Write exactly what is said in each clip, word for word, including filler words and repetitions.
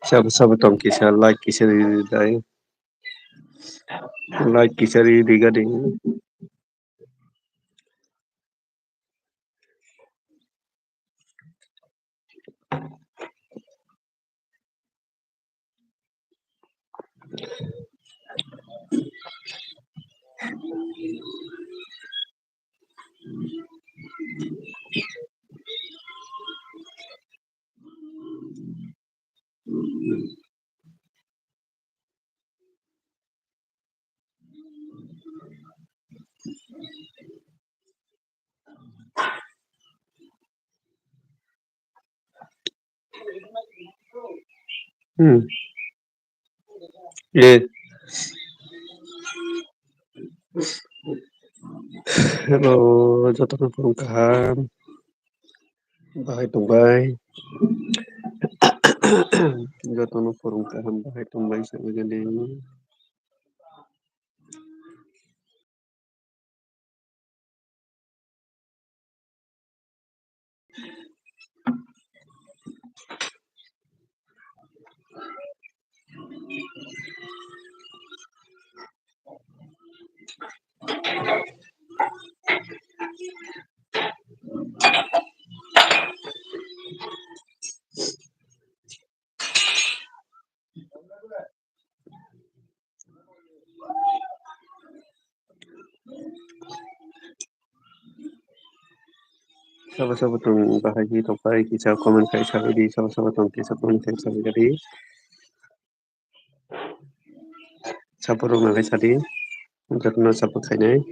Sabo sabo tong kisa like kisa ri ri dai. Like kisa ri ri gadi. Hmm. Eh. Hello, jotono phone kaham. Bahai tongbai. Jotono phone kaham, bahai tongbai, sabai gani. Sabo sabo tong bahai hi tongpai kisa comment khai sabai di, sabo sabo tong kisa comment khai sabai di. Support rok nangai sadi, jotono support khainai,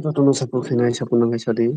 jotono support khainai, support nangai sadi.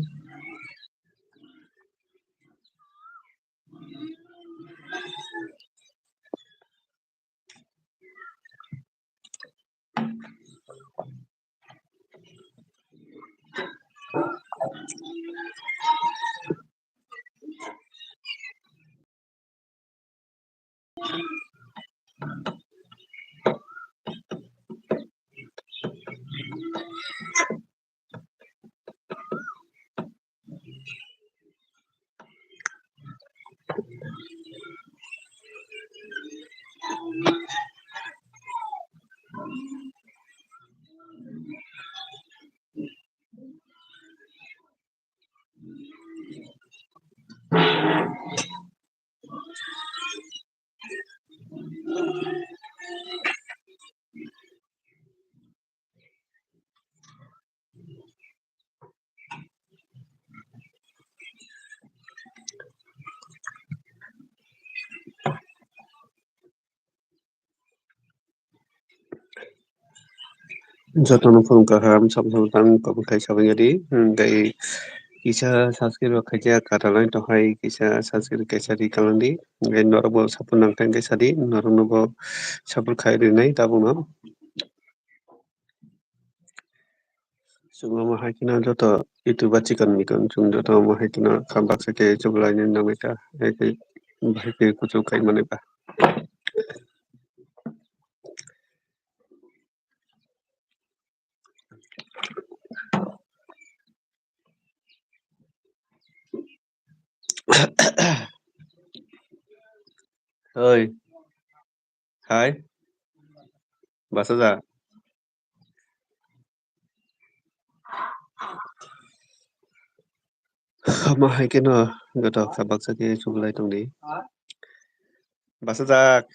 Jotono phung kaham, sabo sabo tang kobor khai sabang yadi. Hwnkhe kisa subscribe rok khaikhe katalai tohai, kisa subscribe kaisa ri kalang di. Hwnkhe norok bo support nang tang khe sadi, norok no bo support khai rinai tabukno. Chwng omo hai kheno joto YouTube o chikon mikon chwng joto omo hai kheno kha baksa khe chuklaina nangwi kha, hai khe bahai khe kuchuk khai manwi ba. Oi. Hai. Basa ja. Omo hai kheno joto kha baksa khe chuklai tongdi. Basa jak.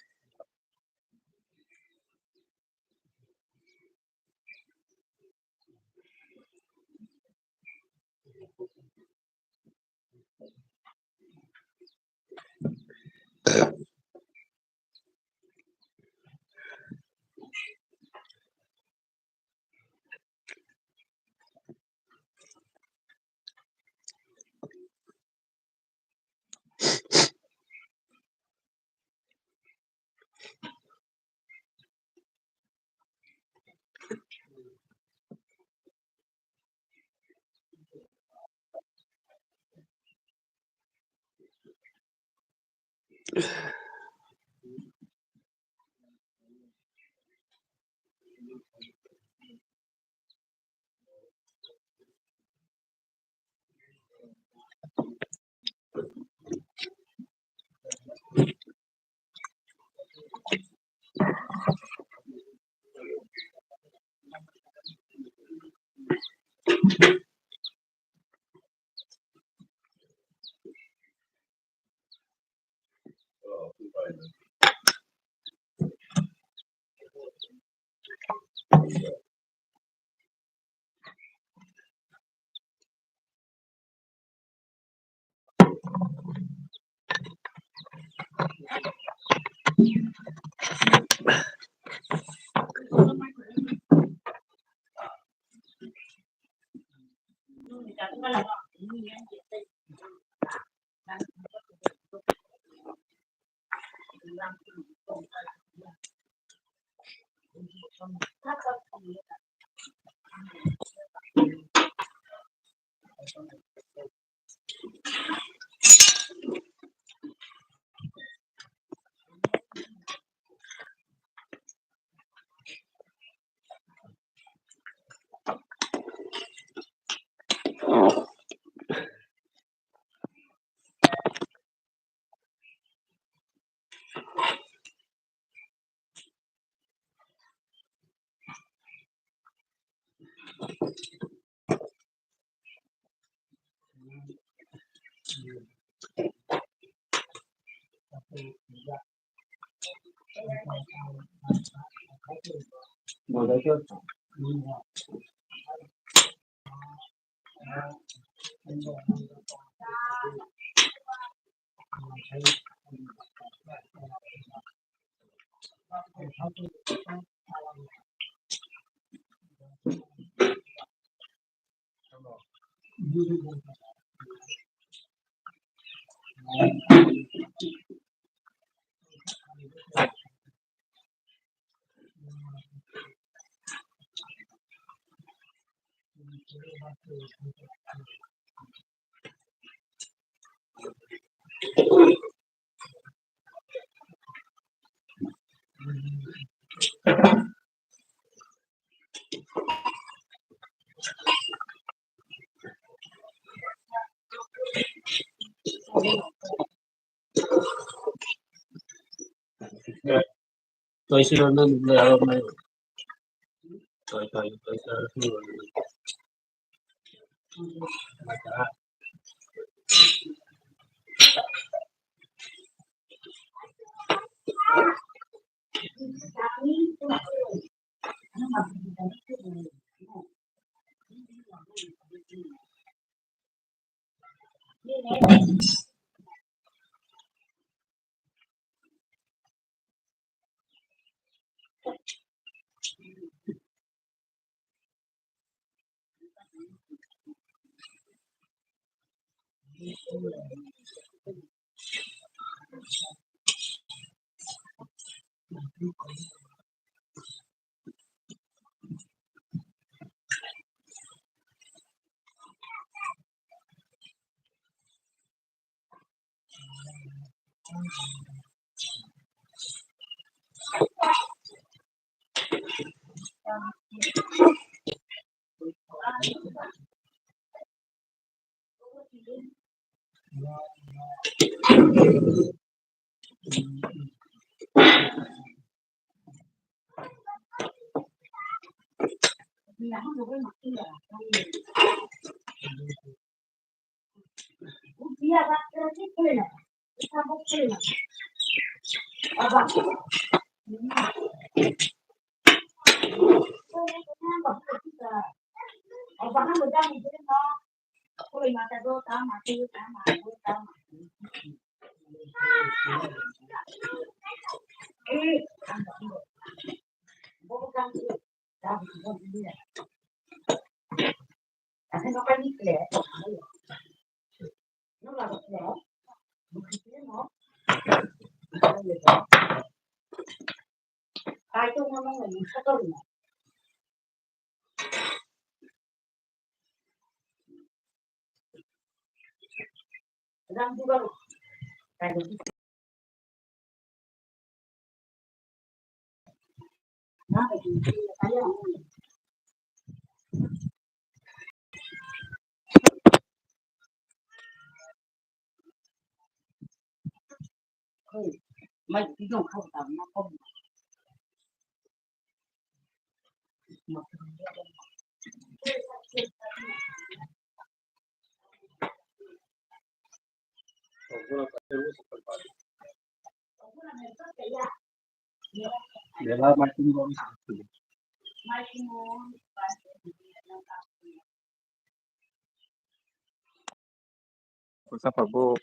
Sapa bo?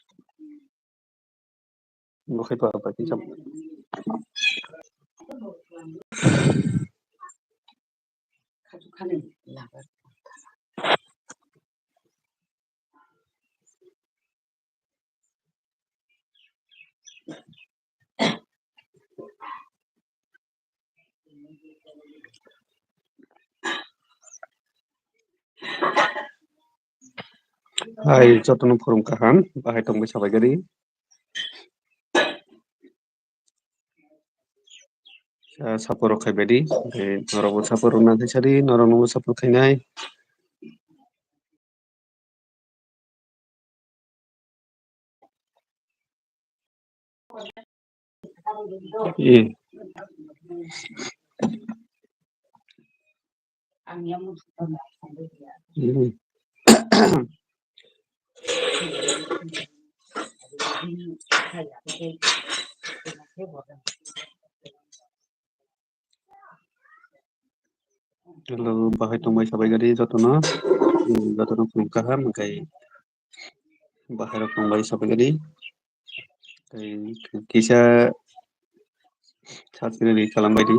Bo khe pa pa kisa. Hai, jotono phurung kaham, bahai tongbai sabai gari. Sa-, support rok khai baidi, tei norok bo support rok nang khe sadi, norok no bo support khainai. Eh. Hmm. Hello, bahai tongbai sabai gari jotono, hmm, jotono phung kaham, hwnkhe bahai rok tongbai sabai gari, tei kisa subscribe kalam baidi,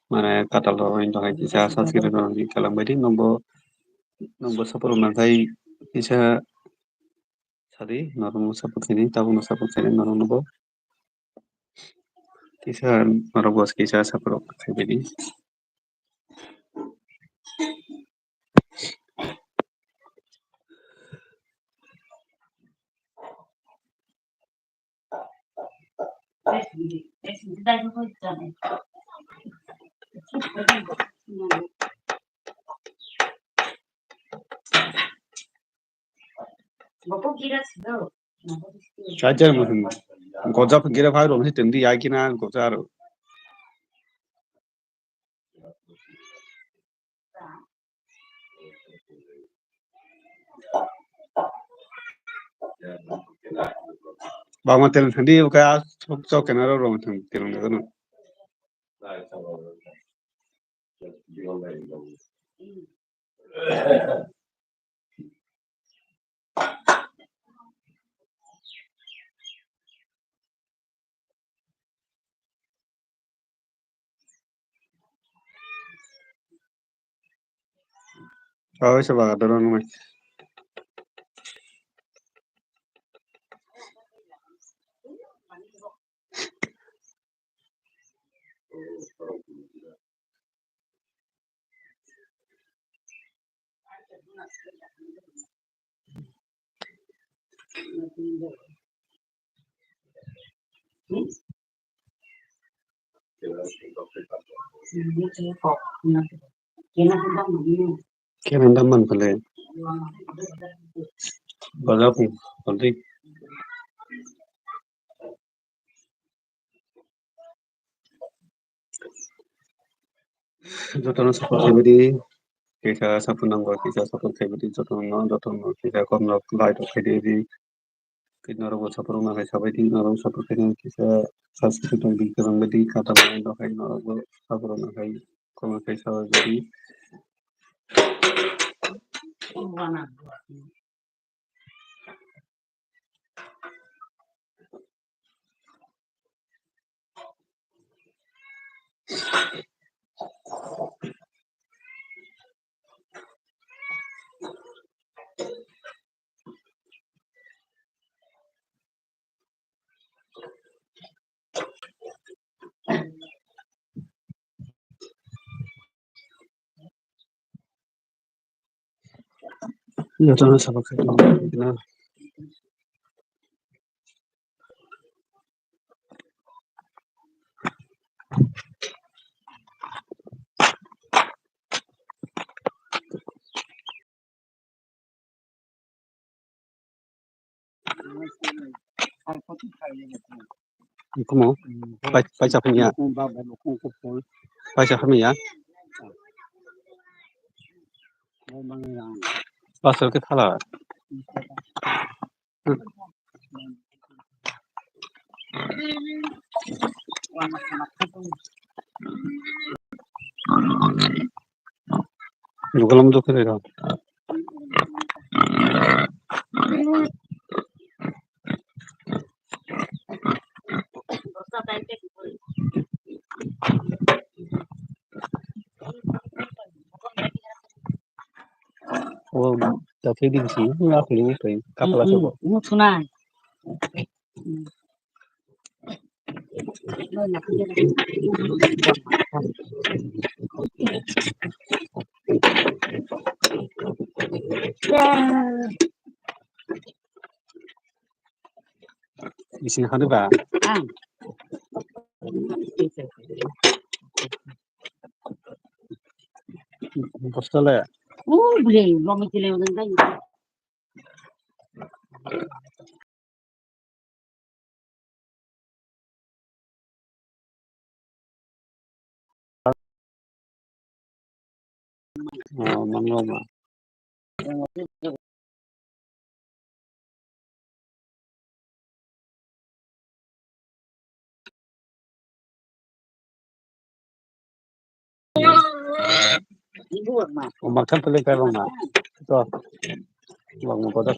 mane katal rok wngkha kisa subscribe kalam baidi, nokbo, nokbo support rok nangkhai kisa sadi, norokno support khainai, tabukno support khainai norokno bo. Kisa norok bo kisa support khaibadi. Charger mo hin. Goja gira phai rom se tendi ya kina goja aro. Bangma tel thandi ka chok chok kena ro rom thang tel na no. Oi, se baga doro nung. Khe nang da man pale. Baga pung pale. Jotono support khaibadi, kisa support nango, kisa support khaibadi, jotono, jotono, kisa kom rok like rok khaidi di. Norokbo support rok nakhai sabaidi, norok support khaina kisa subscribe rok di, kwbang baidi, kata manai rok hai norokbo support rok nakhai, kom rok khai sabaidi. Jotono sabo khe tongkha. Kumo, pai-, paisa phaiya. Paisa phaiya. Pasal ke thala. Dugalam dukhe rw. O, ta phai di bisi, wngkha phai, wngkha phai, kapla sobo. Wngkha na. Bising hanu ba? Ang. Bosta le? Oh, bile, lomi tile, udah enggak. Oh, mango ma. O maktham tele kai bang ma. To. Bang ma koda.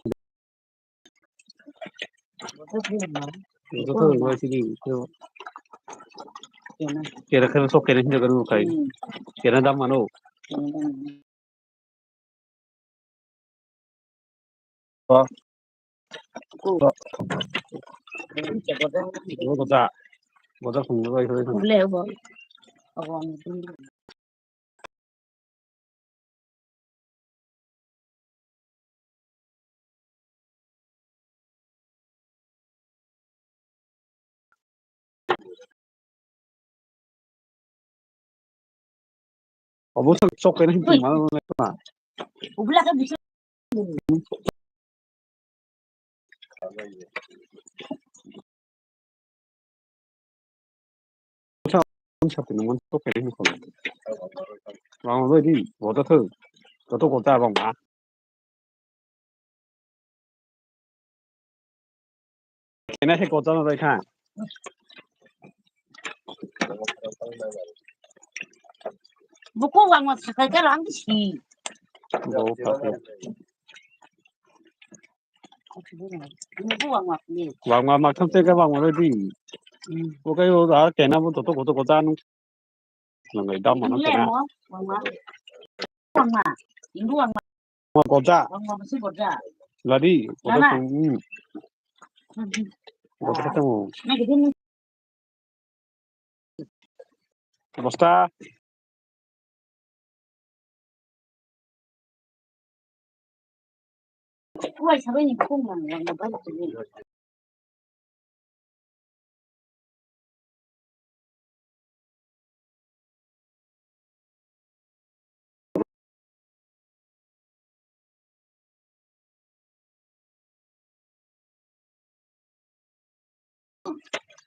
Joto wngwi sidi, to. Kera khe sok kera hinja ganu kai. Kera dam mano. To. Ko. Ko goda. Goda khum bai bai. Obo sok sok kena hinwi tongma nang nai khna. Ubla khe bisa. Rang bai di, bodo thw. Joto kota bang ma. Kena se kota no bai kha. Buku wang ma sakai ka rang si. Bo pa. Wangma maktham tei khe wangma rw di. Bo khe o ha kena bo joto koto koto ano. Nang dam mano kena. Wangma. Wangma. Wangma goja. Ladi, goja. Goja khe tamo. Bosta. Kuwai sabai ni khum nang nang bai tini.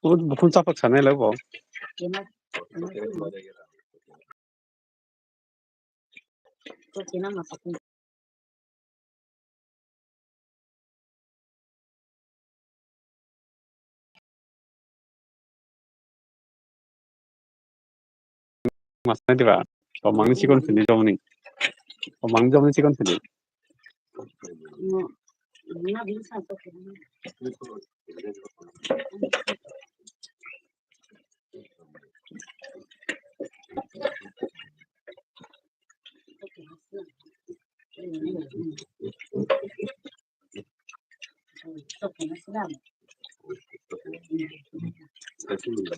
Bukhung chapak sanai lai bo. Kena, kena, kena. Mas na diba? Komangni chikon sini jomni. Komangni jomni chikon sini.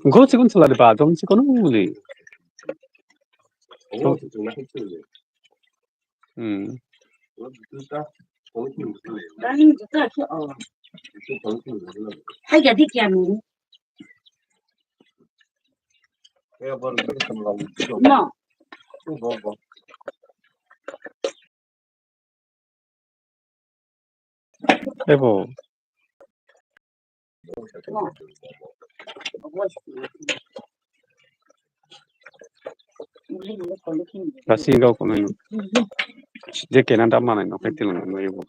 Go sikon sala de ba, dom sikon uli. Hmm. Hai jadi kian. No. Ebo. Kasi gau ko nai. Je kena dam manai no kaitil nai ebo.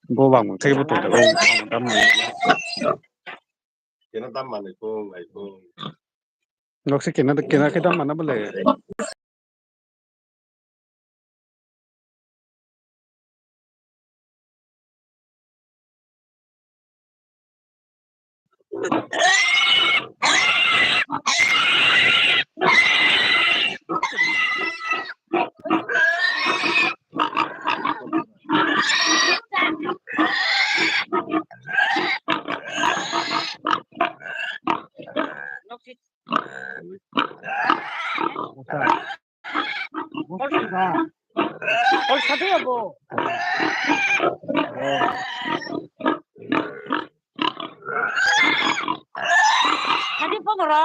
Bo bang mo thai bo to bo dam manai. Kena dam manai ko ngai ko. Nok se kena kena khe dam mana bole. Oi, sadi abo. Sadi pondoro.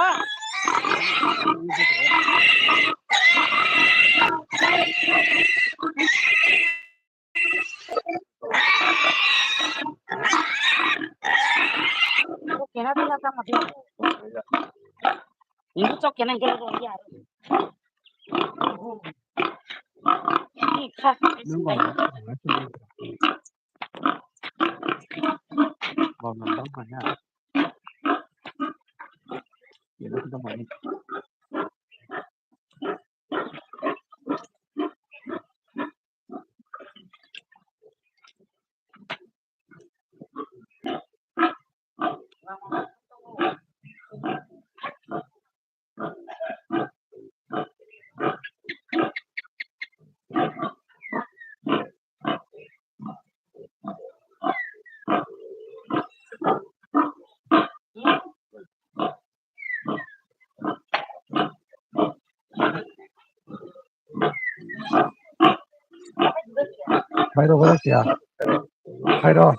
Kena dula tamo de. Ini cok kena gelo ya. Phairo, borok ya. Phairo.